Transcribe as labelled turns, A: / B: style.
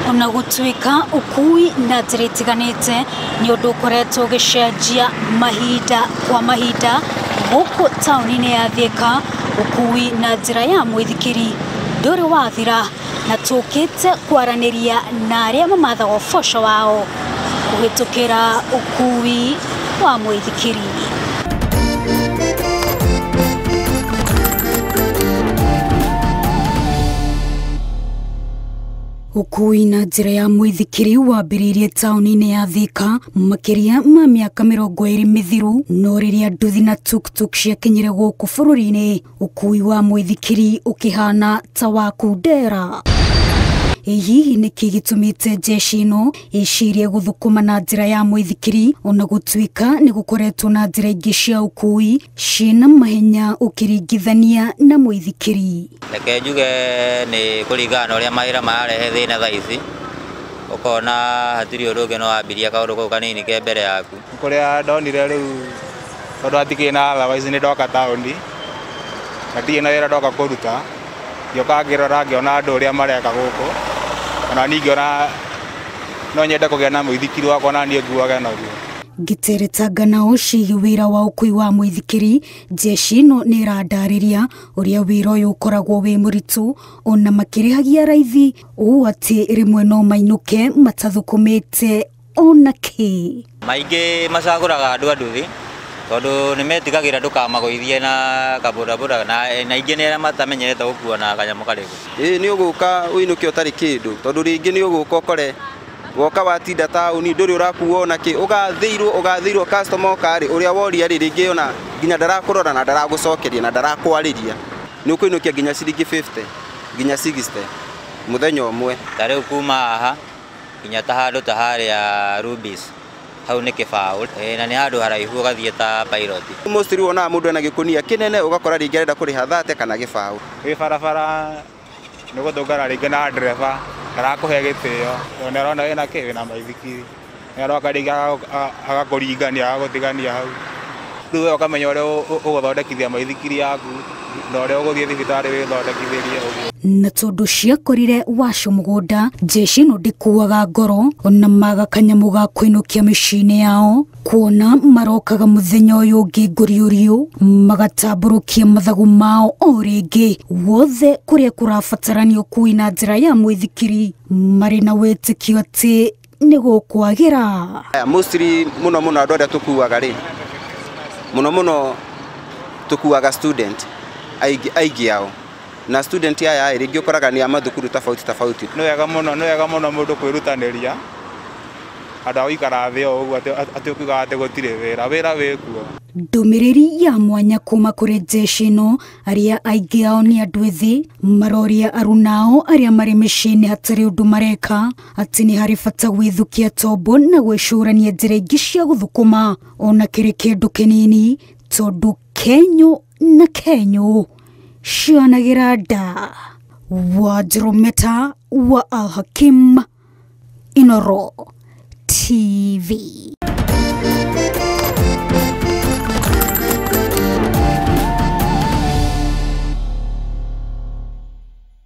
A: Ona gũtuĩka ũkui na njĩra itiganĩte nĩ ũndũ ũkoretwo ũgĩcenjia mahinda kwa mahinda gũkũ taũni-inĩ ya Thika, ũkui na njĩra ya mũithikiri ndũrĩ wathira, na tũkĩte kwaranĩria na arĩa mamathaga ũboco wao kũhĩtũkĩra ũkui wa mũithikiri. Ũkui na njĩra ya mũithikiri wambĩrĩirie taũni-inĩ ya Thika makĩria ma mĩaka 20 mĩthiru, no rĩrĩa nduthi na tuktuk ciakinyire gũkũ bũrũri-inĩ, ũkui wa mũithikiri ũkĩhana ta wa kundera. Hihi nĩkĩ gĩtũmĩte jeshi ĩno ĩcirie gũthũkũma na njĩra ya mũithikiri ona gũtuĩka nĩ gũkoretwo na njĩra ingĩ cia ũkui ciĩna mahenya ũkĩringithania na mũithikiri?
B: Reke njuge nĩ kũringana na ũrĩa mawĩra mararehe thĩna thaa ici, ũkona hatirĩ ũndũ ũngĩ no wambirie kaũndũ kau kanini ke mbere yaku.
C: Kũrĩa ndonire rĩu tondũ hatikĩrĩ na otherwise nĩ ndoka taũni na ndirĩ na wĩra ndoka kũruta, ngĩũka ngĩrora ngĩona andũ ũrĩa mareka gũkũ, ona niĩ ngĩona no nyende kũgĩa na mũithikiri wakwa na niĩ nguage naguo.
A: Ngĩteretanga nao ciĩgiĩ wĩra wa ũkui wa mũithikiri, jeshi ĩno nĩ ĩrandarĩria ũrĩa wĩra ũyũ ũkoragwo wĩ mũritũ ona makĩrĩhagia raithi ũũ atĩ rĩmwe no mainũke matathũkũmĩte ona kĩ.
B: Maingĩ macagũraga andũ a nduthi tondũ nĩ metigagĩra ndũkamagũithie na kabodaboda, na aingĩ nĩ arĩa matamenyerete gũkua na kanyamũ karĩkũ.
D: Ĩĩ nĩ ũgũka ũinũke ũtarĩ kĩndũ tondũ rĩngĩ nĩ ũgũka ũkore woka watinda taũni ndũrĩ ũrakuo ona kĩ, ũgathĩirwo customer oka rĩ, ũrĩa woria rĩ rĩngĩ ona nginya ndarakũrora na ndaragũcokeria na ndarakwarĩria, nĩ ũkũinũkia nginya ciringi 50 nginya 60 mũthenya ũmwe.
B: Ta rĩu kuma haha nginya ta handũ ta harĩa Rubis hau nĩ kĩbaũ, na nĩ handũ haraihu ũgathiĩ ta pilot.
D: Mostly wonaga mũndũ ena gĩkũnia kĩnene ũgakora rĩngĩ arenda kũrĩha 30 kana gĩbaũ.
C: Wĩ barabara nĩ gũtũngana rĩngĩ na ndereba ndarakũhe gĩtĩo tondũ nĩ arona wĩna kĩ, wĩna maithikiri, nĩ aroka rĩngĩ agakũringania agagũtigania hau, rĩu we ũkamenya ũrĩa ũgũthondekithia maithikiri yaku na ũrĩa ũgũthiĩ thibitarĩ wĩthondekithĩrie ũguo.
A: Na tondũ ciakorire waco mũgũnda, jeshi ĩno ndĩkuaga ngoro ona maga kanyamũ ga kũinũkia mĩciĩ-inĩ yao, kuona marokaga mũthenya ũyũ ũngĩ ngũriũriũ magatambũrũkia mathagu mao o rĩngĩ wothe kũrĩa kũrabatarania ũkui na njĩra ya mũithikiri, marĩ na wĩtĩkio atĩ nĩ gũkwagĩra.
D: Mostly mũno mũno andũ arĩa tũkuaga rĩ, mũno mũno tũkuaga student aingĩ ao, na student aya rĩngĩ ũkoraga nĩ a mathukuru tofauti tofauti.
C: Nĩ wega mũno, nĩ wega mũno mũndũ kwĩrutanĩria handũ ha gũikara thĩ o ũguo atĩ ũkiugaga atĩ gũtirĩ wĩra, wĩra wĩkuo.
A: Ndũmĩrĩri ya mwanya kuma kũrĩ jeshi ĩno, arĩa aingĩ ao nĩ andũ ethĩ, maroria arunao arĩa marĩ mĩciĩ-inĩ hatarĩ ũndũ mareka atĩ nĩ harĩ bata gwĩthukia tombo na gwĩcũrania njĩra ingĩ cia gũthũkũma ona kĩrĩ kĩndũ kĩnini, tondũ kenyũ na kenyũ cionagĩra nda. Wanjirũ wa Al Hakim, Inooro TV.